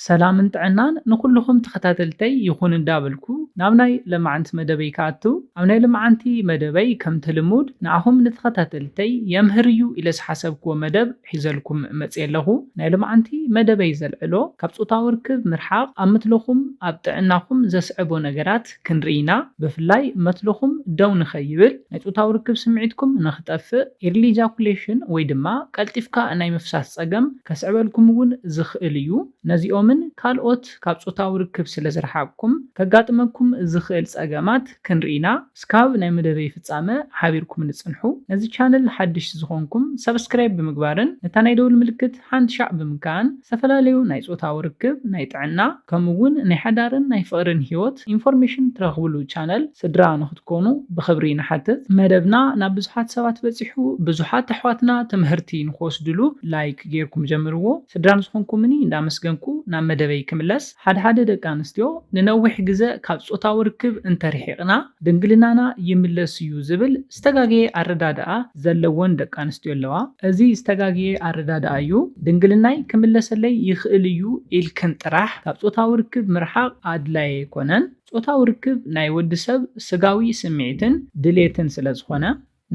ሰላምን ጥዕናን ንኹልኹም ተኸታተልተይ ይኹን እንዳበልኩ ናብ ናይ ለማዓንቲ መደበይ ክኣቱ፣ ኣብ ናይ ለማዓንቲ መደበይ ከምቲ ልሙድ ንኣኹም ንተኸታተልተይ የምህር እዩ ኢለ ዝሓሰብክዎ መደብ ሒዘልኩም መጽየ ኣለኹ። ናይ ለማዓንቲ መደበይ ዘልዕሎ ካብ ጾታዊ ርክብ ምርሓቕ ኣብ ምትለኹም ኣብ ጥዕናኹም ዘስዕቦ ነገራት ክንርኢ ኢና። ብፍላይ መትለኹም ደው ንኸይብል፣ ናይ ጾታዊ ርክብ ስምዒትኩም ንኽጠፍእ፣ early ejaculation ወይ ድማ ቀልጢፍካ ናይ ምፍሳስ ጸገም ከስዕበልኩም እውን ዝኽእል እዩ። ነዚኦምን ካልኦት ካብ ጾታዊ ርክብ ስለ ዝረሓቕኩም ከጋጥመኩም ዝኽእል ጸገማት ክንርኢ ኢና። እስካብ ናይ መደበይ ፍጻመ ሓቢርኩም ንጽንሑ። ነዚ ቻነል ሓድሽ ዝኾንኩም ሰብስክራይብ ብምግባርን ነታ ናይ ደውል ምልክት ሓንቲ ሻዕ ብምንካእን ዝተፈላለዩ ናይ ጾታዊ ርክብ፣ ናይ ጥዕና፣ ከምኡ እውን ናይ ሓዳርን ናይ ፍቕርን ህይወት ኢንፎርሜሽን ትረኽብሉ ቻነል ስድራ ንኽትኮኑ ብኽብሪ ንሓትት። መደብና ናብ ብዙሓት ሰባት በጺሑ፣ ብዙሓት ኣሕዋትና ትምህርቲ ንኽወስድሉ ላይክ ጌርኩም ጀምርዎ። ስድራ ንዝኾንኩምኒ እንዳመስገንኩ ናብ መደበይ ክምለስ። ሓደ ሓደ ደቂ ኣንስትዮ ንነዊሕ ግዘ ካብ ጾታዊ ርክብ እንተርሒቕና ድንግልናና ይምለስ እዩ ዝብል ዝተጋገየ ኣረዳድኣ ዘለወን ደቂ ኣንስትዮ ኣለዋ። እዚ ዝተጋገየ ኣረዳድኣ እዩ። ድንግልናይ ክምለሰለይ ይኽእል እዩ ኢልክን ጥራሕ ካብ ጾታዊ ርክብ ምርሓቕ ኣድላዪ ኣይኮነን። ጾታዊ ርክብ ናይ ወዲ ሰብ ስጋዊ ስምዒትን ድሌትን ስለ ዝኾነ፣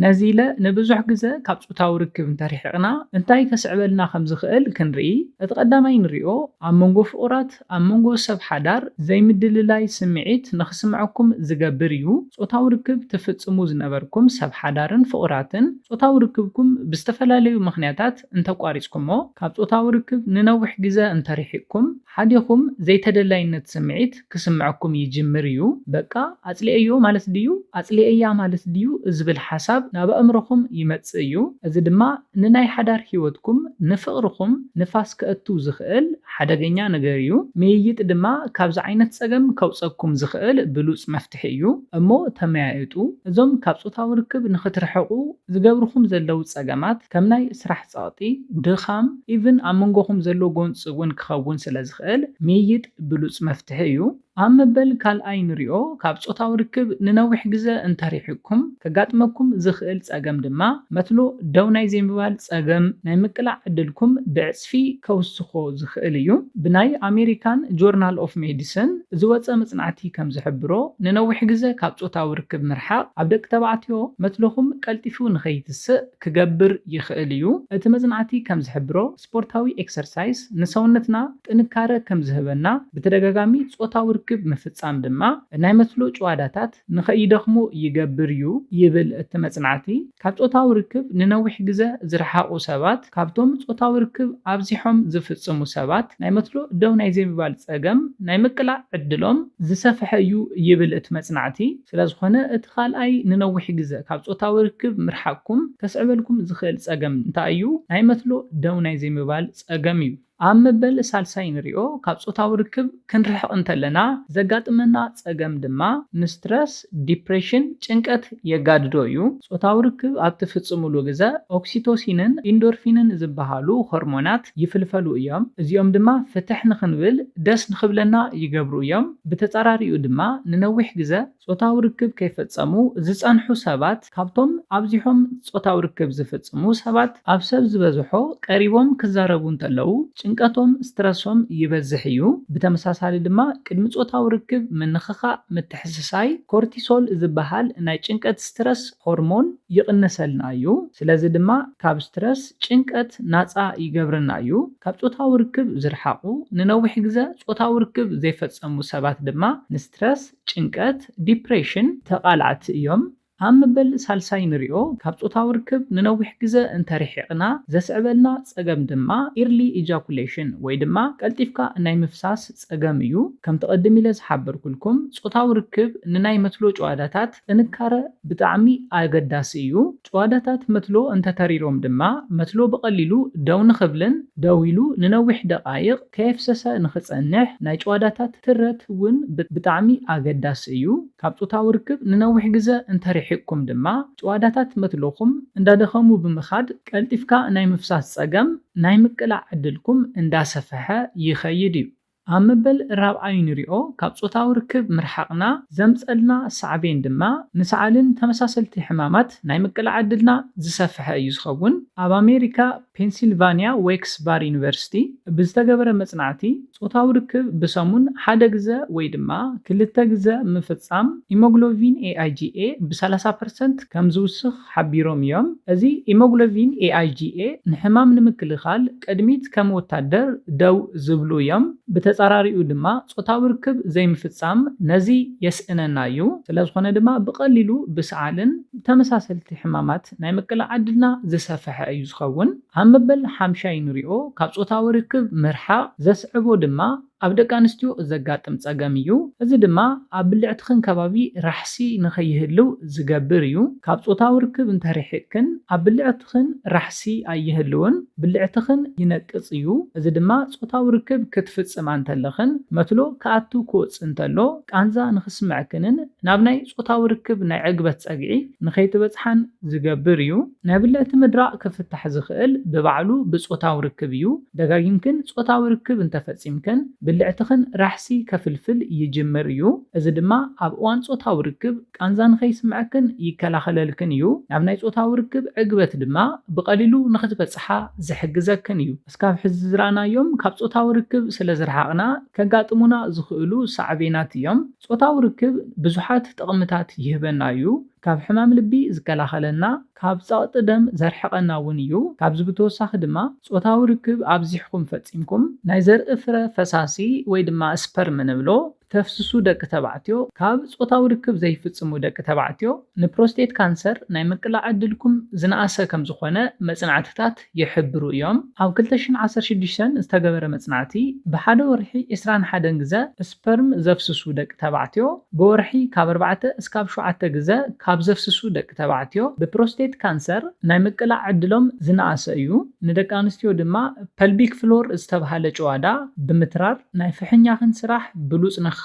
ነዚ ኢለ ንብዙሕ ግዘ ካብ ጾታዊ ርክብ እንተርሒቕና እንታይ ከስዕበልና ከም ዝኽእል ክንርኢ። እቲ ቀዳማይ ንሪኦ ኣብ መንጎ ፍቑራት፣ ኣብ መንጎ ሰብ ሓዳር ዘይምድልላይ ስምዒት ንኽስምዐኩም ዝገብር እዩ። ጾታዊ ርክብ ትፍጽሙ ዝነበርኩም ሰብ ሓዳርን ፍቑራትን ጾታዊ ርክብኩም ብዝተፈላለዩ ምኽንያታት እንተቋሪጽኩሞ፣ ካብ ጾታዊ ርክብ ንነዊሕ ግዘ እንተርሒቕኩም፣ ሓዲኹም ዘይተደላይነት ስምዒት ክስምዐኩም ይጅምር እዩ። በቃ ኣጽሊኤዮ ማለት ድዩ? ኣጽሊኤያ ማለት ድዩ? ዝብል ሓሳብ ናብ ኣእምሮኹም ይመጽእ እዩ። እዚ ድማ ንናይ ሓዳር ህይወትኩም፣ ንፍቕርኹም ንፋስ ከእቱ ዝኽእል ሓደገኛ ነገር እዩ። ምይይጥ ድማ ካብዚ ዓይነት ጸገም ከውጸኩም ዝኽእል ብሉጽ መፍትሒ እዩ። እሞ ተመያየጡ። እዞም ካብ ጾታዊ ርክብ ንኽትርሕቑ ዝገብርኹም ዘለዉ ጸገማት ከም ናይ ስራሕ ጸቕጢ፣ ድኻም፣ ኢቭን ኣብ መንጎኹም ዘሎ ጎንጺ እውን ክኸውን ስለ ዝኽእል ምይይጥ ብሉጽ መፍትሒ እዩ። ኣብ መበል ካልኣይ ንሪኦ ካብ ጾታዊ ርክብ ንነዊሕ ግዘ እንተርሒቕኩም ከጋጥመኩም ዝኽእል ጸገም ድማ መትሎ ደው ናይ ዘይምባል ጸገም ናይ ምቅላዕ ዕድልኩም ብዕጽፊ ከውስኾ ዝኽእል እዩ። ብናይ ኣሜሪካን ጆርናል ኦፍ ሜዲሲን ዝወጸ መጽናዕቲ ከም ዝሕብሮ ንነዊሕ ግዘ ካብ ጾታዊ ርክብ ምርሓቕ ኣብ ደቂ ተባዕትዮ መትሎኹም ቀልጢፉ ንኸይትስእ ክገብር ይኽእል እዩ። እቲ መጽናዕቲ ከም ዝሕብሮ ስፖርታዊ ኤክሰርሳይስ ንሰውነትና ጥንካረ ከም ዝህበና፣ ብተደጋጋሚ ጾታዊ ርክብ ምፍጻም ድማ ናይ መትሎ ጭዋዳታት ንኸይደኽሙ ይገብር እዩ ይብል እቲ መጽናዕቲ። ካብ ጾታዊ ርክብ ንነዊሕ ግዘ ዝረሓቑ ሰባት ካብቶም ጾታዊ ርክብ ኣብዚሖም ዝፍጽሙ ሰባት ናይ መትሎ ደው ናይ ዘይምባል ጸገም ናይ ምቅላዕ ዕድሎም ዝሰፍሐ እዩ ይብል እቲ መጽናዕቲ። ስለ ዝኾነ እቲ ካልኣይ ንነዊሕ ግዘ ካብ ጾታዊ ርክብ ምርሓቕኩም ከስዕበልኩም ዝኽእል ጸገም እንታይ እዩ? ናይ መትሎ ደው ናይ ዘይምባል ጸገም እዩ። ኣብ መበል ሳልሳይ ንሪኦ ካብ ጾታዊ ርክብ ክንርሕቕ እንተለና ዘጋጥመና ጸገም ድማ ንስትረስ፣ ዲፕሬሽን፣ ጭንቀት የጋድዶ እዩ። ጾታዊ ርክብ ኣብ ትፍጽሙሉ ግዘ ኦክሲቶሲንን ኢንዶርፊንን ዝበሃሉ ሆርሞናት ይፍልፈሉ እዮም። እዚኦም ድማ ፍትሕ ንኽንብል ደስ ንኽብለና ይገብሩ እዮም። ብተጻራሪኡ ድማ ንነዊሕ ግዘ ጾታዊ ርክብ ከይፈጸሙ ዝጸንሑ ሰባት ካብቶም ኣብዚሖም ጾታዊ ርክብ ዝፍጽሙ ሰባት ኣብ ሰብ ዝበዝሖ ቀሪቦም ክዛረቡ እንተለዉ ጭንቀቶም፣ ስትረሶም ይበዝሕ እዩ። ብተመሳሳሊ ድማ ቅድሚ ጾታዊ ርክብ ምንኽኻእ፣ ምትሕስሳይ፣ ኮርቲሶል ዝበሃል ናይ ጭንቀት ስትረስ ሆርሞን ይቕንሰልና እዩ። ስለዚ ድማ ካብ ስትረስ፣ ጭንቀት ናጻ ይገብረና እዩ። ካብ ጾታዊ ርክብ ዝረሓቑ ንነዊሕ ግዘ ጾታዊ ርክብ ዘይፈጸሙ ሰባት ድማ ንስትረስ፣ ጭንቀት፣ ዲፕሬሽን ተቓላዕቲ እዮም። ኣብ መበል ሳልሳይ ንሪኦ ካብ ጾታዊ ርክብ ንነዊሕ ግዘ እንተርሒቕና ዘስዕበልና ጸገም ድማ ኢርሊ ኢጃኩሌሽን ወይ ድማ ቀልጢፍካ ናይ ምፍሳስ ጸገም እዩ። ከምቲ ቅድም ኢለ ዝሓበርኩልኩም ጾታዊ ርክብ ንናይ መትሎ ጭዋዳታት ጥንካረ ብጣዕሚ ኣገዳሲ እዩ። ጭዋዳታት መትሎ እንተተሪሮም ድማ መትሎ ብቐሊሉ ደው ንኽብልን ደው ኢሉ ንነዊሕ ደቓይቕ ከየፍሰሰ ንኽጸንሕ ናይ ጭዋዳታት ትረት እውን ብ-፣ ብጣዕሚ ኣገዳሲ እዩ። ካብ ጾታዊ ርክብ ንነዊሕ ግዘ እንተርሒቕኩም ድማ ጭዋዳታት መትሎኹም እንዳደኸሙ ብምኻድ ቀልጢፍካ ናይ ምፍሳስ ጸገም ናይ ምቅላዕ ዕድልኩም እንዳሰፈሐ ይኸይድ እዩ። ኣብ መበል ራብዓይ ንሪኦ ካብ ጾታዊ ርክብ ምርሓቕና ዘምጸልና ሳዕቤን ድማ ንሰዓልን ተመሳሰልቲ ሕማማት ናይ ምቅላዕ ዕድልና ዝሰፍሐ እዩ ዝኸውን። ኣብ ኣሜሪካ ፔንሲልቫኒያ ዌክስ ባር ዩኒቨርሲቲ ብዝተገበረ መጽናዕቲ ጾታዊ ርክብ ብሰሙን ሓደ ግዘ ወይ ድማ ክልተ ግዘ ምፍጻም ኢሞግሎቪን ኤኣይጂኤ ብ30 ፐርሰንት ከም ዝውስኽ ሓቢሮም እዮም። እዚ ኢሞግሎቪን ኤኣይጂኤ ንሕማም ንምክልኻል ቅድሚት ከም ወታደር ደው ዝብሉ እዮም። ብተጻራሪኡ ድማ ጾታዊ ርክብ ዘይምፍጻም ነዚ የስእነና እዩ። ስለዝኾነ ድማ ብቐሊሉ ብሰዓልን ተመሳሰልቲ ሕማማት ናይ ምቅላዕ ዕድልና ዝሰፈሐ እዩ ዝኸውን። ኣብ መበል ሓምሻይ ንሪኦ ካብ ጾታዊ ርክብ ምርሓቕ ዘስዕቦ ድማ ኣብ ደቂ ኣንስትዮ ዘጋጥም ጸገም እዩ። እዚ ድማ ኣብ ብልዕትኽን ከባቢ ራሕሲ ንኸይህልው ዝገብር እዩ። ካብ ጾታዊ ርክብ እንተርሒቕክን ኣብ ብልዕትኽን ራሕሲ ኣይህልውን፣ ብልዕትኽን ይነቅጽ እዩ። እዚ ድማ ጾታዊ ርክብ ክትፍጽማ እንተለኽን መትሎ ክኣቱ ክወጽእ እንተሎ ቃንዛ ንኽስምዐክንን ናብ ናይ ጾታዊ ርክብ ናይ ዕግበት ጸግዒ ንኸይትበጽሓን ዝገብር እዩ። ናይ ብልዕቲ ምድራቕ ክፍታሕ ዝኽእል ብባዕሉ ብጾታዊ ርክብ እዩ። ደጋጊምክን ጾታዊ ርክብ እንተፈጺምክን ብልዕትኽን ራሕሲ ከፍልፍል ይጅምር እዩ። እዚ ድማ ኣብ እዋን ጾታዊ ርክብ ቃንዛ ንኸይስምዐክን ይከላኸለልክን እዩ። ናብ ናይ ጾታዊ ርክብ ዕግበት ድማ ብቐሊሉ ንኽትበጽሓ ዝሕግዘክን እዩ። እስካብ ሕዚ ዝረኣናዮም ካብ ጾታዊ ርክብ ስለ ዝረሓቕና ከጋጥሙና ዝኽእሉ ሳዕቤናት እዮም። ጾታዊ ርክብ ብዙሓት ጥቕምታት ይህበና እዩ። ካብ ሕማም ልቢ ዝከላኸለና፣ ካብ ጸቕጢ ደም ዘርሕቐና እውን እዩ። ካብዚ ብተወሳኺ ድማ ጾታዊ ርክብ ኣብዚሕኩም ፈጺምኩም ናይ ዘርኢ ፍረ ፈሳሲ ወይ ድማ ስፐርም ንብሎ ተፍስሱ ደቂ ተባዕትዮ ካብ ጾታዊ ርክብ ዘይፍጽሙ ደቂ ተባዕትዮ ንፕሮስቴት ካንሰር ናይ ምቅላዕ ዕድልኩም ዝነኣሰ ከም ዝኾነ መጽናዕትታት ይሕብሩ እዮም። ኣብ ክልተ ሽሕን ዓሰርተ ሽዱሽተን ዝተገበረ መጽናዕቲ ብሓደ ወርሒ ዕስራን ሓደን ግዘ ስፐርም ዘፍስሱ ደቂ ተባዕትዮ ብወርሒ ካብ ኣርባዕተ እስካብ ሸውዓተ ግዘ ካብ ዘፍስሱ ደቂ ተባዕትዮ ብፕሮስቴት ካንሰር ናይ ምቅላዕ ዕድሎም ዝነኣሰ እዩ። ንደቂ ኣንስትዮ ድማ ፐልቢክ ፍሎር ዝተብሃለ ጭዋዳ ብምትራር ናይ ፍሕኛኽን ስራሕ ብሉጽ ንክኸውን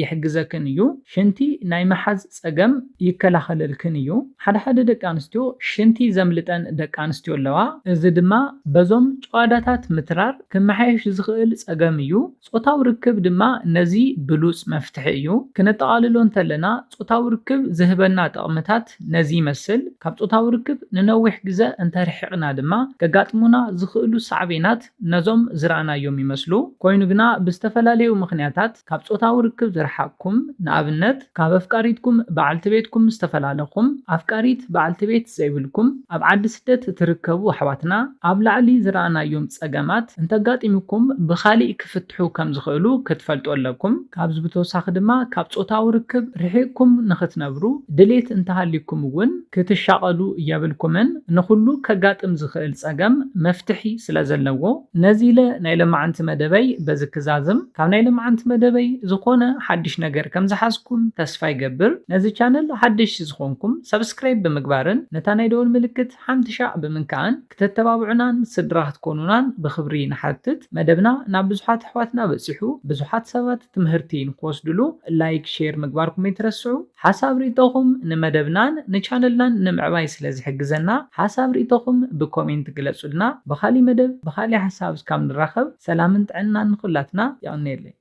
ይሕግዘክን እዩ። ሽንቲ ናይ ምሓዝ ጸገም ይከላኸለልክን እዩ። ሓደ ሓደ ደቂ ኣንስትዮ ሽንቲ ዘምልጠን ደቂ ኣንስትዮ ኣለዋ። እዚ ድማ በዞም ጭዋዳታት ምትራር ክመሓየሽ ዝኽእል ጸገም እዩ። ጾታዊ ርክብ ድማ ነዚ ብሉጽ መፍትሒ እዩ። ክነጠቓልሎ እንተለና ጾታዊ ርክብ ዝህበና ጥቕምታት ነዚ ይመስል። ካብ ጾታዊ ርክብ ንነዊሕ ግዘ እንተርሒቕና ድማ ከጋጥሙና ዝኽእሉ ሳዕቤናት ነዞም ዝረኣናዮም ይመስሉ። ኮይኑ ግና ብዝተፈላለዩ ምኽንያታት ካብ ጾታዊ ርክብ ዝረሓቕኩም፣ ንኣብነት ካብ ኣፍቃሪትኩም፣ በዓልቲ ቤትኩም ምስ ተፈላለኹም፣ ኣፍቃሪት፣ በዓልቲ ቤት ዘይብልኩም፣ ኣብ ዓዲ ስደት እትርከቡ ኣሕዋትና ኣብ ላዕሊ ዝረኣናዮም ጸገማት እንተጋጢሙኩም ብኻሊእ ክፍትሑ ከም ዝኽእሉ ክትፈልጡ ኣለኩም። ካብዚ ብተወሳኺ ድማ ካብ ጾታዊ ርክብ ርሒቕኩም ንኽትነብሩ ድሌት እንተሃልይኩም እውን ክትሻቐሉ የብልኩምን። ንኹሉ ከጋጥም ዝኽእል ጸገም መፍትሒ ስለ ዘለዎ ነዚ ኢለ ናይ ለማዓንቲ መደበይ በዚ ክዛዝም። ካብ ናይ ለማዓንቲ መደበይ ዝኾነ ሓድሽ ነገር ከም ዝሓዝኩም ተስፋ ይገብር። ነዚ ቻነል ሓድሽ ዝኾንኩም ሰብስክራይብ ብምግባርን ነታ ናይ ደወል ምልክት ሓንቲ ሻዕ ብምንካእን ክተተባብዑናን ስድራ ክትኮኑናን ብኽብሪ ንሓትት። መደብና ናብ ብዙሓት ኣሕዋትና በጺሑ ብዙሓት ሰባት ትምህርቲ ንክወስድሉ ላይክ፣ ሼር ምግባርኩም ኣይትረስዑ። ሓሳብ ርእይቶኹም ንመደብናን ንቻነልናን ንምዕባይ ስለ ዝሕግዘና ሓሳብ ርእይቶኹም ብኮሜንት ግለጹልና። ብኻሊእ መደብ ብኻሊእ ሓሳብ እስካብ ንራኸብ ሰላምን ጥዕናን ንኹላትና። የቐንየለይ።